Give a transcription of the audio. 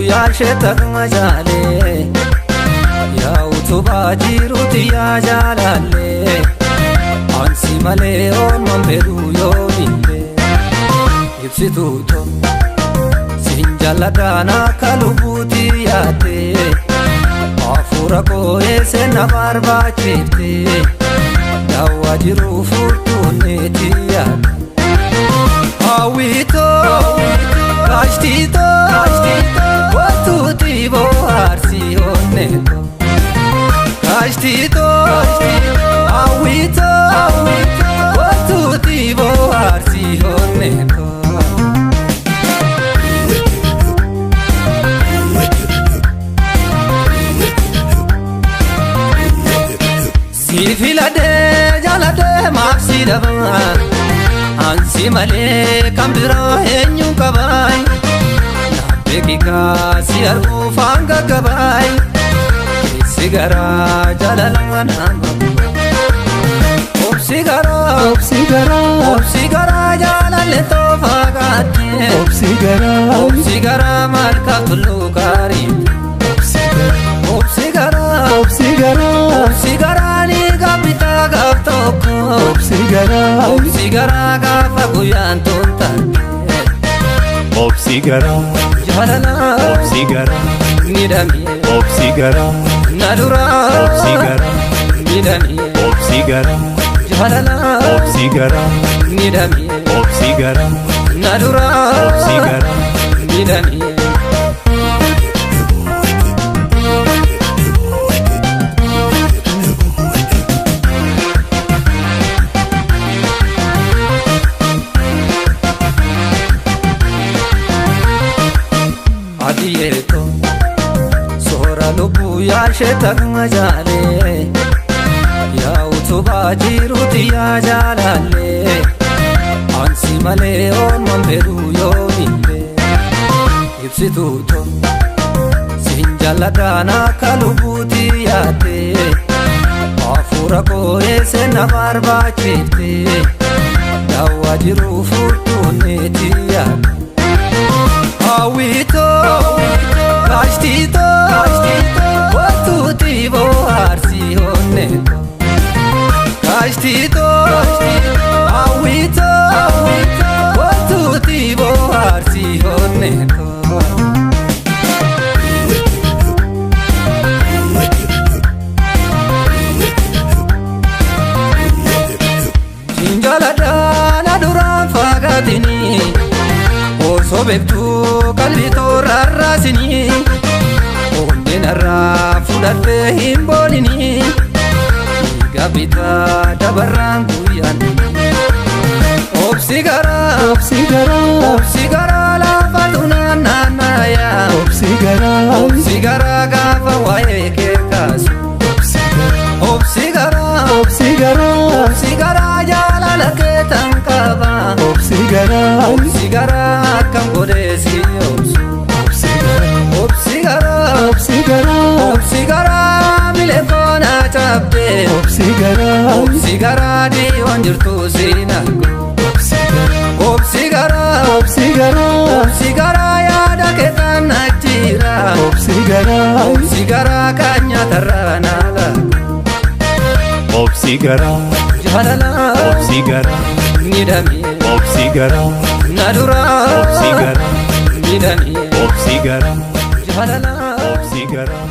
Yaashee majaalee yaa utubaa jiruuti yaa jaalallee ansi malee oolmaan fedhuu yoomillee ibsituu too siin jaalladhaan akka lubbuuti yaaddee hafuura koo eessee na barbaachiftee daawwaa jiruu furtuunneeti yaadde. Hawwiitoo kaashtiitoo. Watuuti bohaarsi onneeto kaashtiitoo hawwiitoo watuuti bohaarsi onneeto. Si filadhee jaaladhee maaf si dhabaa ansi malee kan biraa eenyuun qabaa. Beekikaa si arguuf hanga gabaay keessi garaa jaalala nama obsi garaa Obsi garaa obsi garaa jaalalle toofaa gaadhee Obsi garaa obsi garaa malkaa tulluu gaarii Obsi garaa obsi garaa Obsi garaa obsi garaa ni gaabbitaa gaaf tokko Obsi garaa obsi garaa gaafa guyyaan toltaate Obsi garaa jaalala Obsi garaa ni dhamee Obsi garaa na duraa Obsi garaa ni dhamee. Obsi garaa Jaalala Obsi garaa ni dhamee Obsi garaa na duraa Obsi garaa ni dhamee. Adiyeeto soora lubbuu yaashee majaalee yaa utubaa jiruuti yaa jaalallee ansi malee oolmaan fedhuu yoomillee ibsituu too siin jaalladhaan akka lubbuuti yaaddee hafuura koo eessee na barbaachiftee daawwaa jiruu furtuunneeti yaadde. Hawwiitoo kaashtiitoo watuuti bohaarsi onneeto kaashtiitoo hawwiitoo watuuti bohaarsi onneeto. Jaaladhaan duraan fagaatinii. Osoo beektuu qalbii toora raasinii onneen irraa fudhattee hin booninii gabitaa dabarraan guyyaan obsi garaa Obsi garaa obsi garaa laafatu naannaayaa Obsi garaa obsi garaa gaafa waa'ee kee kaasu Obsi garaa obsi garaa Obsi garaa obsi garaa jaalala kee tan qaba Obsi garaa obsi garaa akkam godhee si obsu. Obsi garaa Obsi garaa Obsi garaa obsi garaa milee koona cabdee Obsi garaa obsi garaa dhiyoon jirtu siin argu Obsi garaa obsi garaa Obsi garaa obsi garaa yaada kee tan jira Obsi garaa obsi garaa kan nyaatarraa naala Obsi garaa jaalala Obsi garaa ni dhamee Obsi garaa na duraa Obsi garaa ni dhamee Obsi garaa jaalala Obsi garaa.